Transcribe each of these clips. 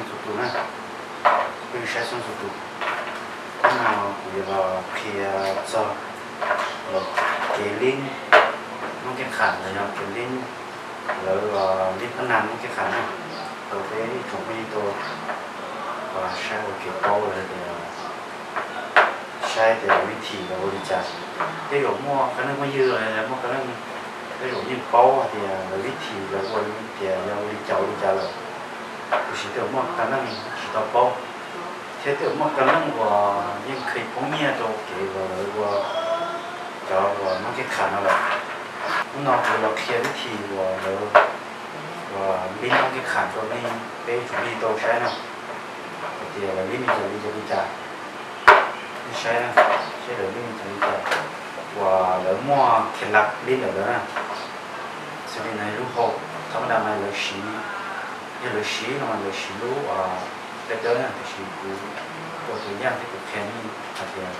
Txhua tus na, peb saib xov tooj txhua tus. Hnub no kuv yuav los qhia txog kev lib noob kev kham los yog kev lib, lawv lib pab nag noob kev kham na, rau peb ib tsoom phooj ywg tau saib ua kev paub lawm tias, saib tias vib thim lawv ua li cas. Tej zaum muaj qee leej phooj ywg los muaj qee leej, tej zaum yeej paub hais tias lawv vib thim lawv ua tias yog ua li cas ua li cas lawm, tiam sis tej zaum muaj qee leej tsis tau paub, thiab tej zaum muaj qee leej uas yeej kheev poob nyiaj rau kev uas lawv ua cov uas noob kev kham no lawm. Hnub no kuv los qhia vib thim uas lawv uas lib noob kev kham rau nej peb tsoom phooj ywg tau saib na, hais tias lawv lib li cas li cas li cas. Nej saib, saib lawv lib li cas li cas, uas lawv muaj khev lab lib ntawm lawv na. Xws li no lub hau, thaj mab dam no lawv siv, yog lawv siv no mas lawv siv lub peb dawb na, tiam sis kuv ua tus yaj thiab kuv qhia nej hais tias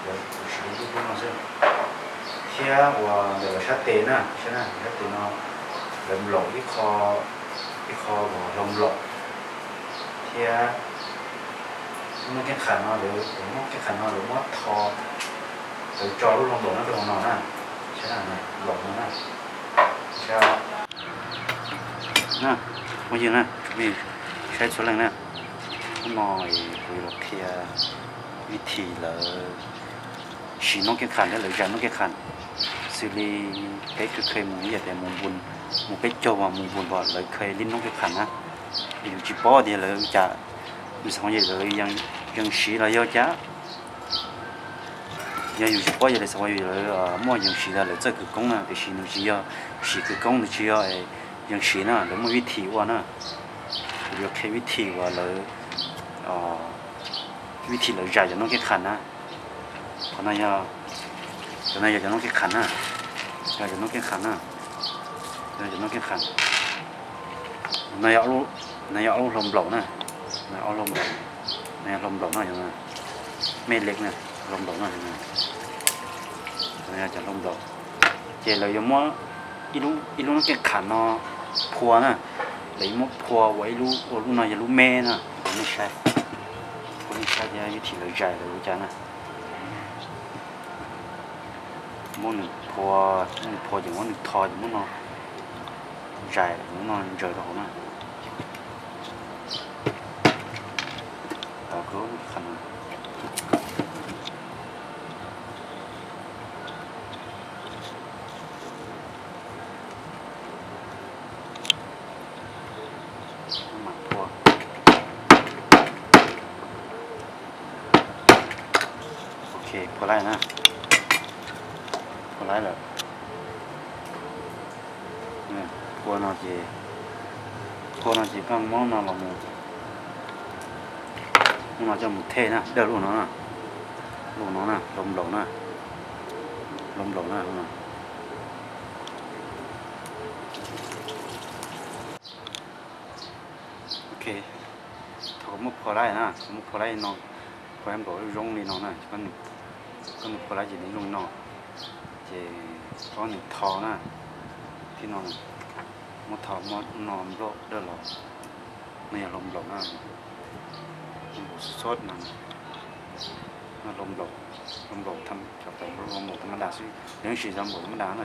lawv siv lub dub dub no xwb. Thiab uas ntawm lawv sab tes na, saib na, lawv sab tes no lawv nplaum ib qho, ib qho uas hlau nplaum, thiab lub noob kev kham no lawv, lub noob kev kham no lawv muab tho, lawv tso lub hlau nplaum no rau hauv no na, saib na, nplaum no na, saib na, phooj ywg na, tsoom phooj ywg saib txhua leej na. Hnub no kuv yuav los qhia vib thim lawv siv noob kev kham thiab lawv zais noob kev kham. Xws li peb khwv khwv mus ib yam tias mus npun, mus peb caug uas mus npun npog lawv khwv lib noob kev kham na. Yus tsis paub tias lawv cas, yus xav yam lawv yeej siv los yog cas. Yog yus tsis paub yog lawv xav yus lawv muaj yeej siv los lawv txawj khawv koob na, tiam sis nws tsis yog siv khawv koob, nws tsis yog yeej siv na, lawv muaj vib thim ua na. Kuv yuav qhia vib thim uas lawv, vib thim lawv zais cov noob kev kham na. Qhov no yog, cov no yog cov noob kev kham na, yog cov noob kev kham na, yog cov noob kev kham. No yog, no yog ob lub hlau nplaum na, no ob lub hlau nplaum, no yog hlau nplaum no, mej lej na, hlau nplaum no, no yog cov hlau nplaum. Ces lawv yuav muab ib lub noob kev kham no phua na, lawv yuav muab phua ua ib lub, ua lub no yog lub meb na, ua nej saib, ua nej saib thiab vib thim lawv zais lawv ua cas na. Muab nws phua, muab nws phua ces muab nws tho ces muab no zais, muab no ntsaws rau hauv na. Ok, phua laib na, phua laib lawm. Phua no ces, phua no ces koj muab no los mus, muab no coj mus thej na, dawj lub no na, lub no na, hlau nplaum na, hlau nplaum na, lub no. Ok, thaum koj muab phua laib na, koj muab phua laib no, phua laib nplaum zoo li no na, koj nws phua laib ces nws zoo li no, ces koj nws tho na, thib no, muab tho muab no nplooj dawj los, no yog hlau nplaum na, hlau nplaum xub xub no, no hlau nplaum, hlau nplaum, hlau nplaum tha ma da xwb, yeej siv hlau nplaum tha ma da no.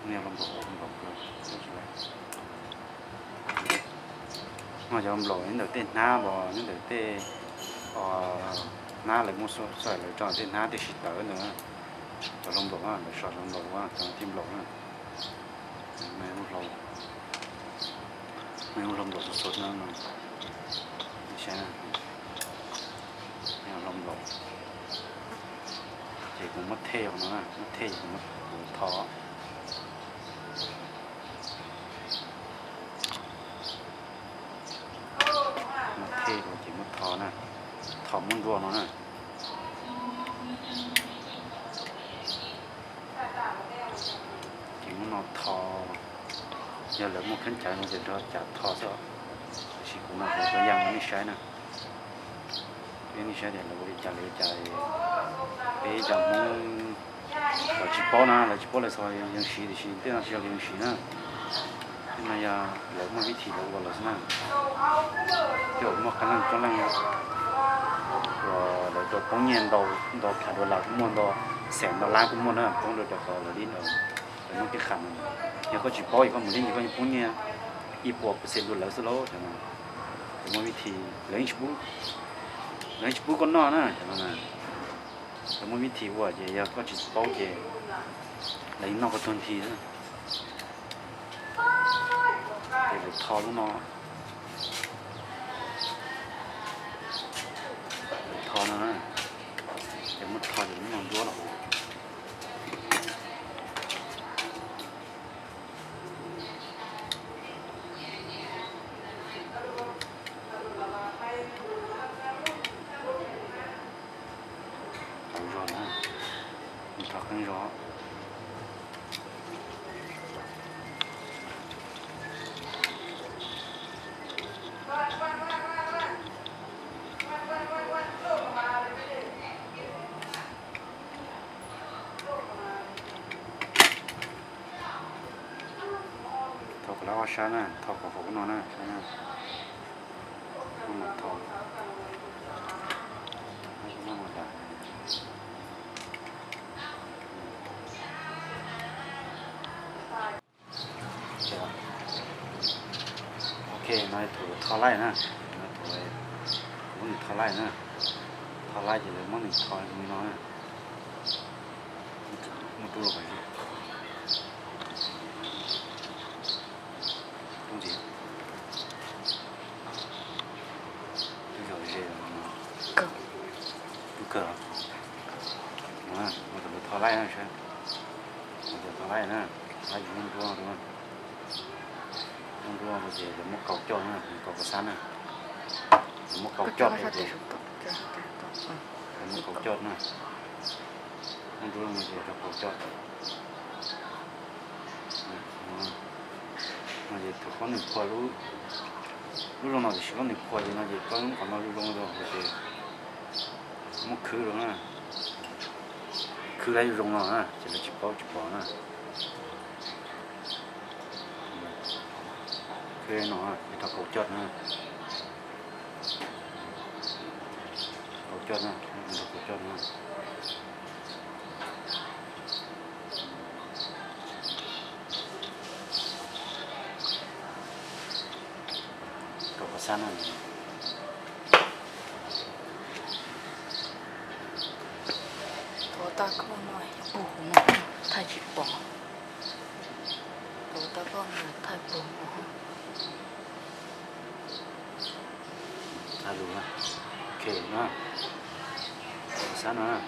No yog hlau nplaum, hlau nplaum, no cov hlau nplaum nyob ntawm tej hnab, nyob ntawm tej hnab lawv muab xaim lawv tso tej hnab tej siv tawv ntawd, cov hlau nplaum no lawv so hlau nplaum, cov no thiaj nplaum na. No yog hlau nplaum xub xub no, saib, no yog hlau nplaum. Ces kuv muab thej no, muab thej ces kuv muab tho. Muab thej ces muab tho na, tho muab nruab no na. Ces muab no tho, yog lawv muaj khaub ncaws no ces nrog cas tho xwb, tiam sis kuv no kuv tsuas yam nej saib na. Peb nej saib tias lawv ua li cas lawv ua cas, peb cov Hmoob lawv tsis paub na, lawv tsis paub lawv xav yeej siv tiam sis tej no tsis yog lawv yeej siv na. No yog lawv muaj vib thim lawv ua lawv xwb na. Coj muaj qee leej coob leej uas lawv tau poob nyiaj ntau, ntau phav dollar, muaj ntau xees ntau lab kuj muaj na, poob rau cov qhov lawv li ntawd, lawv muaj kev qham no. Yog koj tsis paub es koj mus li ntawd koj yeej poob nyiaj ib puas percent dua lawv xwb lauj. Cov no lawv muaj vib thim, lawv yeej tsis pub, lawv yeej tsis pub koj noj na, cov no na. Lawv muaj vib thim ua ces yog koj tsis paub ces lawv yeej noj koj tag nthi na. Ces lawv tho lub no, lawv tho no na, ces muab tho ces lub no nruab los. Tau zog na, nws tho qeeb zog. Tho kom lawv ob sab na, tho kom hauv no na, sab na. Muab no tho, muab no tas. Ok, no thaum lawv tho laij na, no thaum lawv muab nws tho laij na, tho laij ces lawv muab nws tho zoo li no na, muab rub los kom ze, rub ntxiv, twb yog ze, twb kawg los, no thaum lawv tho laij na, no thaum tho laij na, laij ces muab nruab, muab nruab no ces lawv muab kaus coj na, kaus koj xab na, lawv muab kaus coj ces, lawv muab kaus coj na, muab nruab no ces rau kaus coj. No ces thaum koj nws phua lub, lub zoo no tiam sis koj nws phua ces no ces koj lub qhov no zoo zoo rau hauv ces muab khwb rau na, khwb lawv zoo no na ces lawv tsis paub tsis pom na. Khwb no ces rau kaus coj na, kaus coj na, rau kaus coj na. Kaus koj xab na. Thaum tag koj no puag hauv no thaij tsis pom. Thaum tag koj no thaij puag hauv. Thaij lus na. Ok na. Kaus koj xab no na.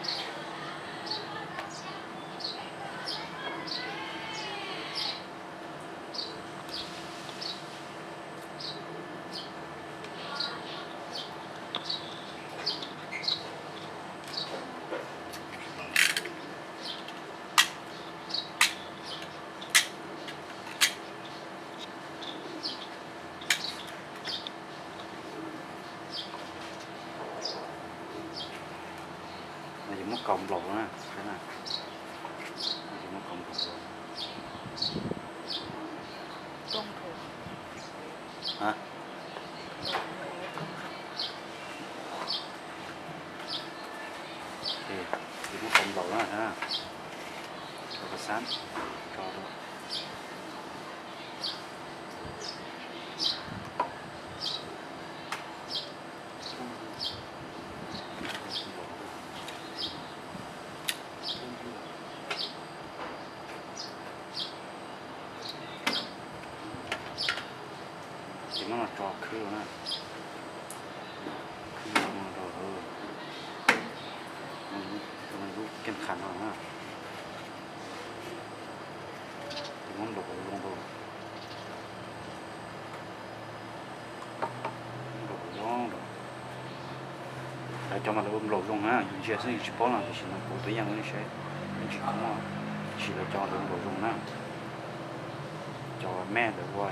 No ces muab kaus nplaum na, saib na. No ces muab kaus nplaum. Ha? Ces muab kaus nplaum na, rau koj xab, tso rau. Ces muab no tso khwb na, khwb no rau, no lub keeb qha no na. Ces muab nplaum kom zoo rau, nplaum kom zoo rau. Lawv cov mas lawv ua nplaum zoo na, yus ntsia xwb yus tsis paub no tiam sis no kuv tua yeej rau nej saib, yeej tsis khoom, tiam sis lawv cov lawv nplaum zoo na. Cov mej lawv ua,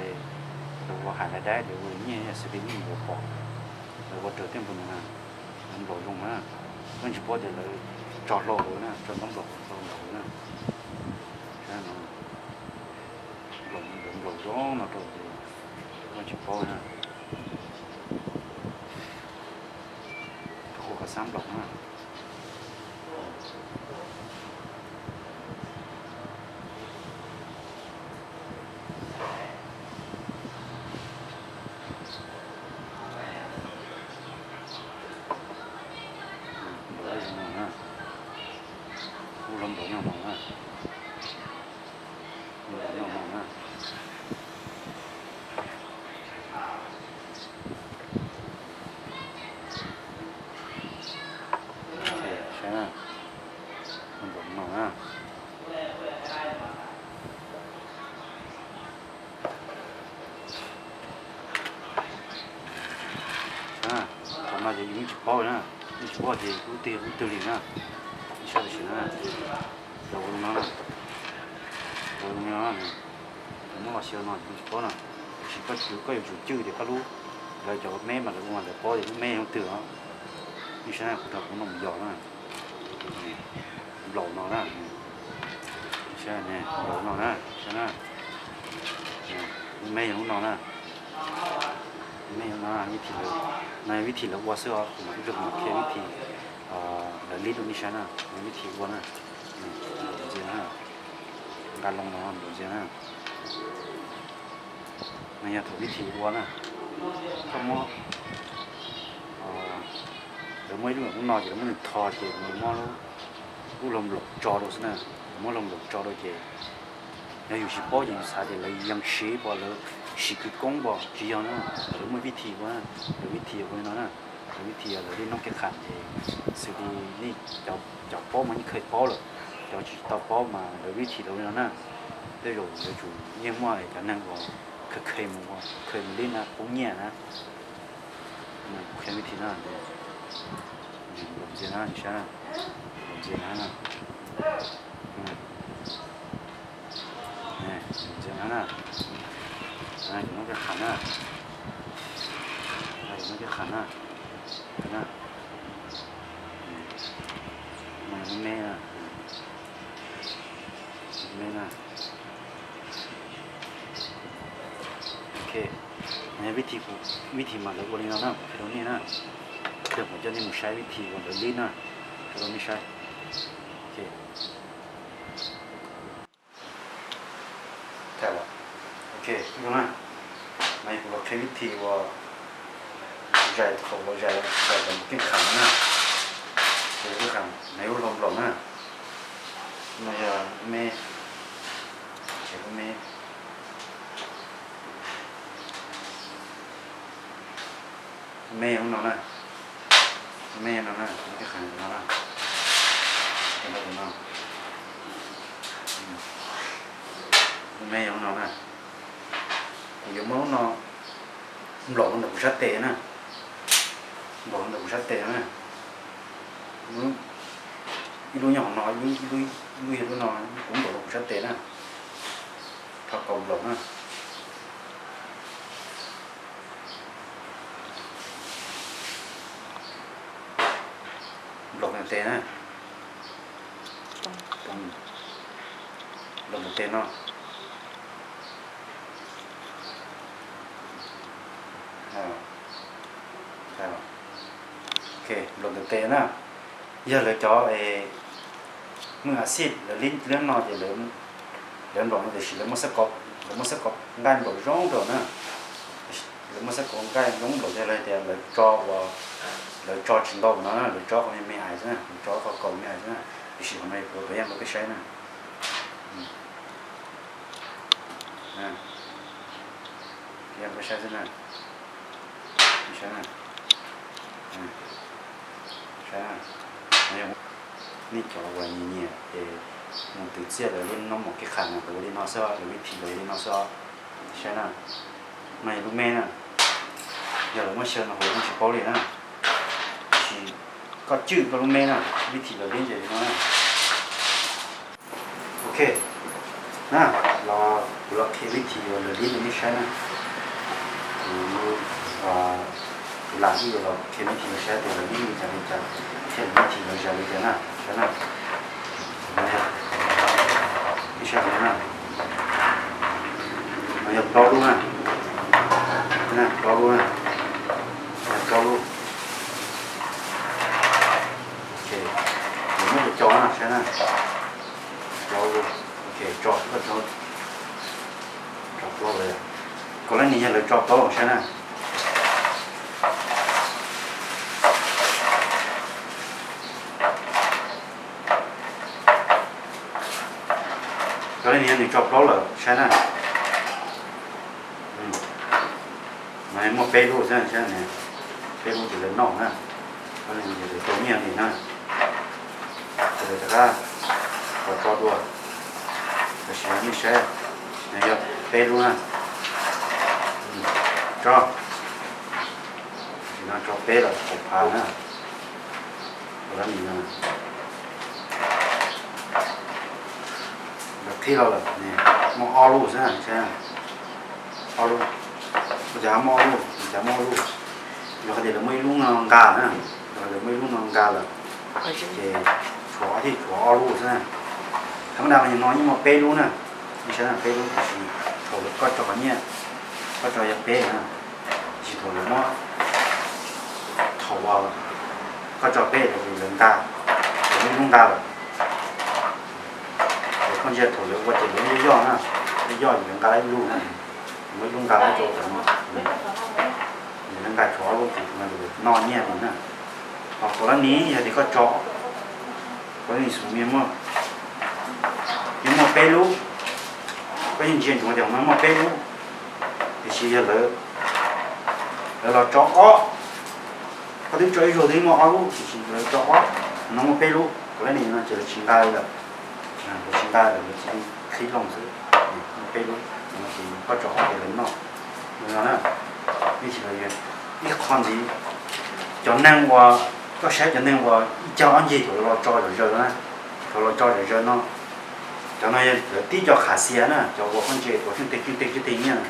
lawv ua hais lawv daib lawv ua nyiaj xws li nej yuav pom, lawv ua raws tej npaum no na, lawv nplaum zoo na. Koj tsis paub tias lawv tso hlau lawm na, tso ntaub nplaum hlau nplaum na. Saib no, Nplaum, nplaum zoo no rau ces koj tsis paub na. Koj hu kom xab nplaum na. Nplaum zoo no na. Hu los nplaum nyob no na. Nplaum nyob no na. Saib na, nplaum no na. Thaum no ces yus yeej tsis paub na, yeej tsis paub tias ub twg ub twg li na. Ib sab tam sim na, los ua li no na, los ua li no, muab los xyaw no yus tsis paub na. Tiam sis koj yuav tsum cwj tias koj lub, lawv cov me mas lawv ua mas lawv paub tias lub me lub twg os. Ib sab na, kuv rau kuv no mus yos na. Nplaum no na, nplaum no na, saib na. Lub me yog lub no na. Lub me yog no, vib thim lawv, no vib thim lawv ua xwb os, kuv mam ib pliag kuv mam qhia vib thim lawv lib rau nej saib na, vib thim ua na. Nplaum ntxias na, nqa loo no nplaum ntxias na. No yog thaum vib thim ua na, koj muab, lawv muaj ib lub nplaum lub no ces lawv muab nws tho ces nws muab lub laug nplaum tso rau xwb na, muab laug nplaum tso rau ces yog yus tsis paub ces yus xav tias lawv yees siv pom lawv siv kwv koob pom tsis yog na, lawv muaj vib thim ua na, lawv vib thim ua li no na, lawv vib thim lawv li noob kev qham ces xws li nej cov paub mas yeej kheev paub lawm, cov tsis tau paub mas lawv vib thim lawv ua li no na. Tej zaum yuav tsum yeej muaj cov neeg uas kheev kheev mus, kheev mus li na qub nyiaj na. Kuv qhia vib thim na, nplaum ntxias na, nplaum ntxias na, nplaum ntxias na, yus noob kev qham na, yus noob kev qham na, na, lub me na, lub me na. Ok, vib thim, vib thim mas lawv ua li no na, kuv qhia rau nej na. Pliag kuv coj nej mus saib vib thim uas lawv lib na, qhia rau nej saib. Ok, ib zaug na, mas kuv los qhia vib thim uas zais thaum uas zais, zais kom keej qham na, ces keej qham na, yog lub laug nplaum na. No yog me, ces lub me, lub me yog lub no na, lub me yog no na, keej qham no na, no, lub me yog lub no na. Kuv yuav muab lub no nplaum rau ntawm kuv sab tes na, nplaum rau ntawm kuv sab tes na. Ib lub nyob hauv no, ib lub yog lub no, kuv nplaum rau kuv sab tes na. Rho kaus nplaum na. Nplaum ntawm tes na. Nplaum ntawm tes no. Ok, nplaum ntawm tes na. Yog lawv cov mws a xij lawv lib liab no ces lawv nplaum no tiam sis lawv muab xab kos, lawv muab xab kos nqaij nplaum zoo nraug na. Lawv muab xab kos nqaij zoo nplaum thiab lawv tias lawv tso ua, lawv tso tsis ntau no na, lawv tso qhov me me ais xwb na, lawv tso qhov kaus me ais xwb na. Tiam sis qhov no kuv tuav yaj rau peb saib na. Yaj rau peb saib xwb na. Saib na. Saib na. Nej cov uas nyiam nyiam es mus twv txiaj lawv li no mus kev qham no lawv ua li no xwb, lawv vib thim lawv ua li no xwb. Saib na. No yog lub me na. Yog lawv muab xyaw no kuv yeej tsis paub li na. Tiam sis koj cwj koj lub me na, vib thim lawv li ces li no na. Ok na, los kuv los qhia vib thim uas lawv lib rau nej saib na. Kuv, kuv lam ib los qhia vib thim lawv saib tias lawv lib li cas li cas, thiab vib thim lawv zais li cas na, saib na. Nej saib qhov no na. Tso na, saib na. Plaub lub, ok, tso, tso, tso plaub lawm. Koj lab nis yog lawv tso plaub saib na. Koj lab nis yog nws tso plaub lawm saib na. Mas muaj peb lub xwb, peb lub ces lawv noj na. Koj lab nis ces lawv tau nyiaj li na. Ces lawv rov qab los tso dua. Tam sim no nej saib, yog peb lub na. Tso, tam sim no tso peb lawm, kaum phav na. Koj lab nis no, lawv qhib los lawm, muaj ob lub xwb na, saib. Ob lub, ua cas muaj ob lub, ua cas muaj ob lub? Yog hais tias lawv muaj ib lub no nqa na, yog lawv muaj ib lub no nqa lawm, ces tshuav thiaj tshuav ob lub xwb na. Thaum ntawd no yeej muaj peb lub na, nej saib na, peb lub, tiam sis thaum lawv koj tso qhov nyiaj, koj tso yog peb na, tiam sis thaum lawv muab, thaum uas koj tso peb lawm ces lawv nqa, lawv muaj ib lub nqa lawm. Ces koj ntsia thaum lawv ua ces lawv muaj ib yoj na, ib yoj ces lawv nqa ib lub na, muaj ib lub nqa rau tom no, lawv nqa tshuav ob lub ces no ces lawv noj nyiaj li na. Ho koj lab nis yog tias koj tso, koj lab nis xus yeej muaj, yeej muaj peb lub, koj yeej ntsia ntsoov tias no muaj peb lub, tiam sis yog lawv, lawv los tso ob, koj twb tso ib zaug twb muaj ob lub, tiam sis lawv tso ob, no muaj peb lub, koj lab nis no ces lawv tsis nqa li lawm, lawv tsis nqa lawm, lawv cia li qhib loo xwb, muaj peb lub, no ces koj tso ob ces lawv noj. No na, ib qho ntxiv, cov neeg uas, koj saib cov neeg uas ib cag ob ncig thaum lawv los tso zom zaws na, thaum los tso zom zaws no, cov no yog lawv tib co kham xia na, cov uas koj ntsia tuav tsheej teg tsheej teg tsheej teg nyiaj na,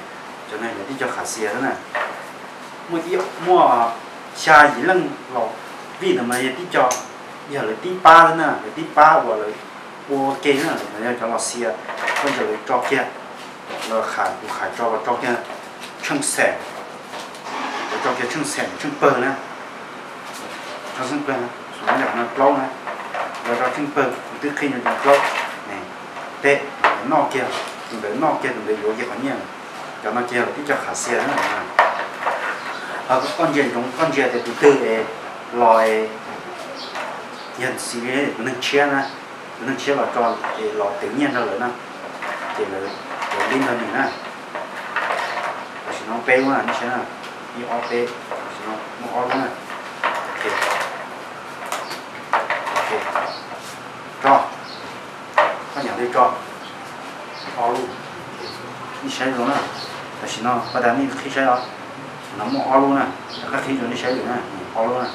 cov no yog lawv tib co kham xia xwb na. Muaj, muaj xya yim leej los vij ntawd mas yog tib co, yog lawv tib pab xwb na, lawv tib pab uas lawv ua ke na, lawv yog cov los xia, koj ntsia lawv tso kiag, lawv kham, tus kham tso los tso kiag tsheej xees, lawv tso kiag tsheej xees tsheej pawg na, tso tsheej pawg, xus no plaub na, lawv tso tsheej pawg, tus twb qhib no ces plaub, peb, noj kiag, tus ntawd noj kiag tus ntawd yuav kiag qhov nyiaj, cov no ces yog lawv tib co kham xia na. Ho koj ntsia ntsoov, koj ntsia tias tus twg es los es yog xws li tus neeg tshiab na, tus neeg tshiab los tso es los twv nyiaj nrog lawv na, ces lawv twv nyiaj nrog nws na. Tam sim no peb lub na, nej saib na, ib ob peb, tam sim no muaj ob lub na. Ok, tso, koj nyav li tso, ob lub, nej saib zoo na. Tam sim no pab tas nej qhib saib os, no muaj ob lub na, rov qab qhib rau nej saib lwm na, ob lub na,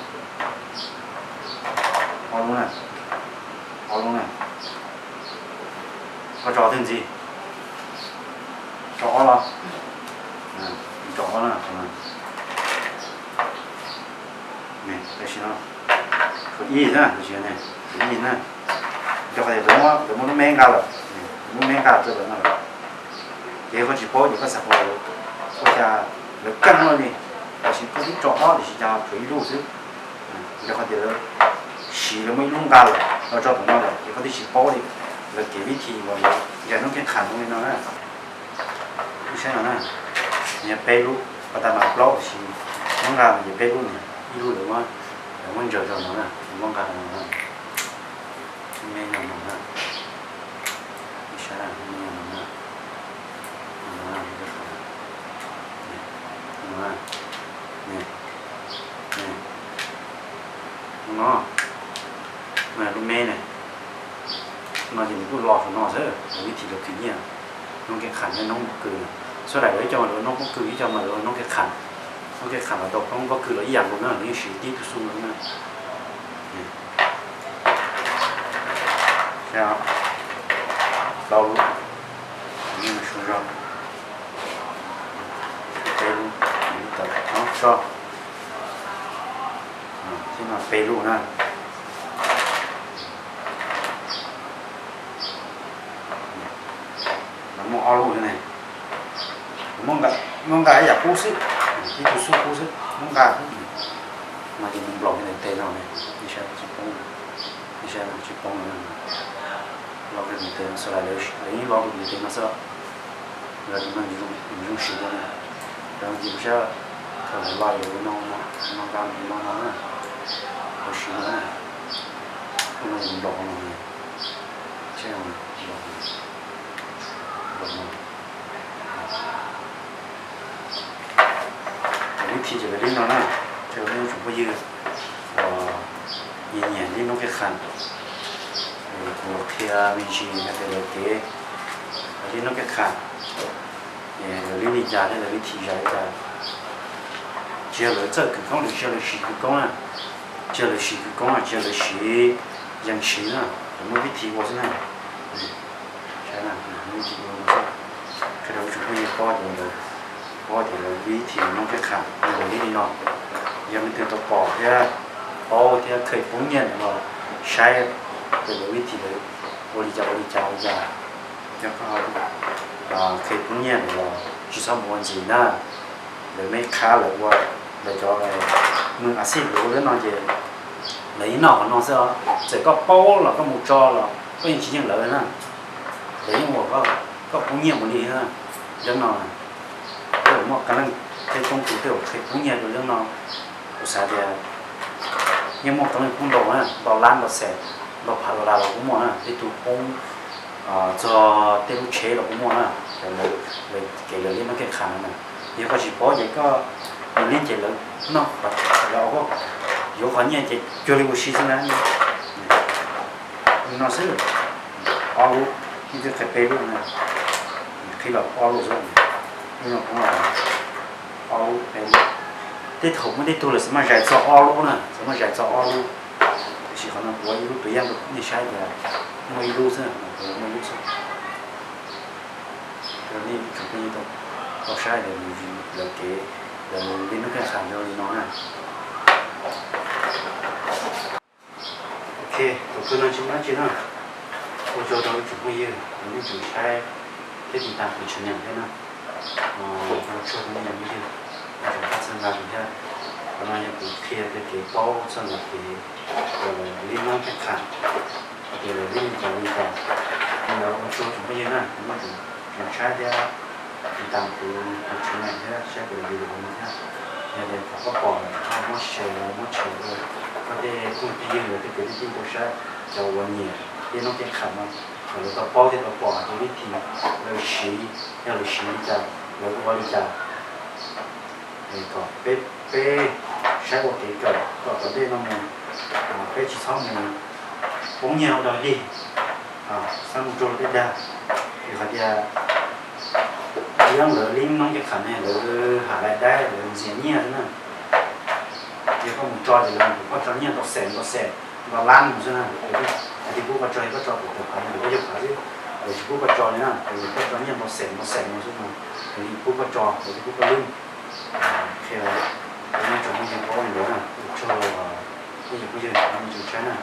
ob lub na, ob lub na. Koj tso twg ntxiv? Tso ob los? Tso ob na. Tam sim no tshuav ib na, tam sim no tshuav ib na. Rau qhov tias lawv muab lub me nqa lawm, lub me nqa rau lawv no lawm. Ces koj tsis paub ces koj xav tias ua cas lawv keej luaj li, tam sis koj twb tso ob tiam sis cas tshuav ib lub xwb. Rau qhov tias lawv siv lawv muaj ib lub nqa lawm los tso tom no lawm ces koj twb tsis paub li. Lawv kev vib thi uas lawv nqa noob kev qham zoo li no na. Ib saib no na, nws yog peb lub, pab tas mas plaub tiam sis noob nqa no ces peb lub, nws ib lub lawv muab, lawv muab ntsaws rau no na, lawv muab nqa rau no na. Me nyuam no na, ib saib na, me nyuam no na, no na, no, no, lub me ne, no ces nws kuj los hauv no xwb, vib thi lawv khwv nyiaj, noob kev qham thiab noob pob kws. Sawv daws lawv ib co mas lawv noob pob kws, ib co mas lawv noob kev qham. Noob kev qham los tau poob pob kws los ib yam nkaus na, lawv yeej siv tib tug xu no na. Plaub lub, su zog, peb lub, tawm no tso, thiab no peb lub na. Lawv muaj ob lub ne, muab nqa ib yam qub xwb, ib tug xub qub xwb muab nqa xwb. No ces mus nplaum li ntawm tes no ne, ib saib tsis poob, ib Tsis poob no, los rau tus tes no xwb, lawv yeej los rau tus tes no xwb. Lawv tus no nws zoo siv dua na. Cov no ces kuv saib thaum lawv los yuav no, no nqa no no na, lawv siv no na. Tus no nws nplaum no, saib, nplaum no. Lawv vib thi ces lawv li no na, rau nej tsoom phooj ywg uas nyiam nyiam li noob kej kham, kuv qhia me ntsis hais tias lawv kev, lawv li noob kej kham, lawv li li cas thiab lawv vib thi zais li cas. Tsis yog lawv txawj khawv koob, tsis yog lawv siv khawv koob na, tsis yog lawv siv khawv koob, tsis yog lawv siv yees siv na, lawv muaj vib thi ua xwb na. Saib, muaj vib thi ua xwb. Qhia rau tsoom phooj ywg paub tias, paub tias lawv vib thi noob kej kham yog lawv li li no. Yog leej twg tau pom thiab paub thiab kheev poob nyiaj los saib tias lawv vib thi lawv ua li cas ua li cas ua cas. Yog koj kheev poob nyiaj los tsis txhob mus ua ntxiv na. Lawv meb qhab lawv ua, lawv cov mws a xij lawv ua lub no ces lawv yeej noj qhov no xwb os. Txawm koj paub los koj mus tso los koj yeej tsis yeej lawv na. Lawv yeej ua kom koj poob nyiaj mus li na. Yeeb no, tej zaum muaj qee leej, tej toob tus tej zaum qhia poob nyiaj rau yeeb no. Kuv xav tias yeej muaj qee leej poob ntau na, ntau lab ntau xees, ntau phav dollar los kuj muaj na, tej tug poob txog tej lub tsheb los kuj muaj na. Kev lawv li noob kej kham no na, yog koj tsis paub ces koj mus li ces lawv noj, lawv yuav qhov nyiaj ces cuag li ua si xwb na. No xwb, ob lub, ib tug qhia peb lub na, qhib los ob lub xwb. Lub no poob ob lub, peb lub. Tej thaum muaj tej tug lawv xav maj zais txog ob lub na, xav maj zais txog ob lub. Tiam sis qhov no kuv ua ib lub tus yaj rau nej saib tias muaj ib lub xwb, kuv muaj ib lub xwb. Rau nej tsoom phooj ywg tau saib tias lawv kev, lawv li noob kej kham yog li no na. Ok, thaum kawg no tsis muaj dab tsi na. Ua tsaug rau ib tsoom phooj ywg uas nej tseem saib thiab tiv tam kuv channel thiab na. Ua tsaug rau nej cov phooj ywg, nej tseem pab txhawb nqa kuv thiab. Qhov no yog kuv qhia rau kev paub txog lawv kev, lawv li noob kej kham, hais tias lawv li li cas li cas. Ua tsaug tsoom phooj ywg na, nej tseem saib thiab tiv tam kuv channel thiab saib kuv video no thiab. Yog tias thaum koj pom lawm koj muab share, muab share rau koj tej phooj tej ywg, lawv tej kwv tej tij tau saib, cov uas nyiam li noob kej kham no, kom lawv tau paub thiab tau pom hais tias vib thi lawv siv, yog lawv siv li cas, lawv ua li cas, kom peb, peb saib ua kev kawm kom tom ntej no mus, peb tsis txhob mus poob nyiaj ua dog dig, xav mus rau tej dag. Vim hais tias yeeb lawv li noob kej kham ne, lawv ham lais daib, lawv ntxias nyiaj xwb na. Yog koj mus tso ces lawv pub koj tso nyiaj ntau xees ntau xees ntau lab mus xwb na. Lawv tias pub koj tso, yog koj tso kuv tus phav no kuv koj yog phav xwb, lawv tsis pub koj tso li na, lawv pub koj tso nyiaj ntau xees ntau xees mus xwb no, lawv li pub koj tso, lawv li pub koj lub. Qhia rau nej tsoom phooj ywg paub li ntawd na, ua tsaug nej tsoom phooj ywg nej tseem saib na.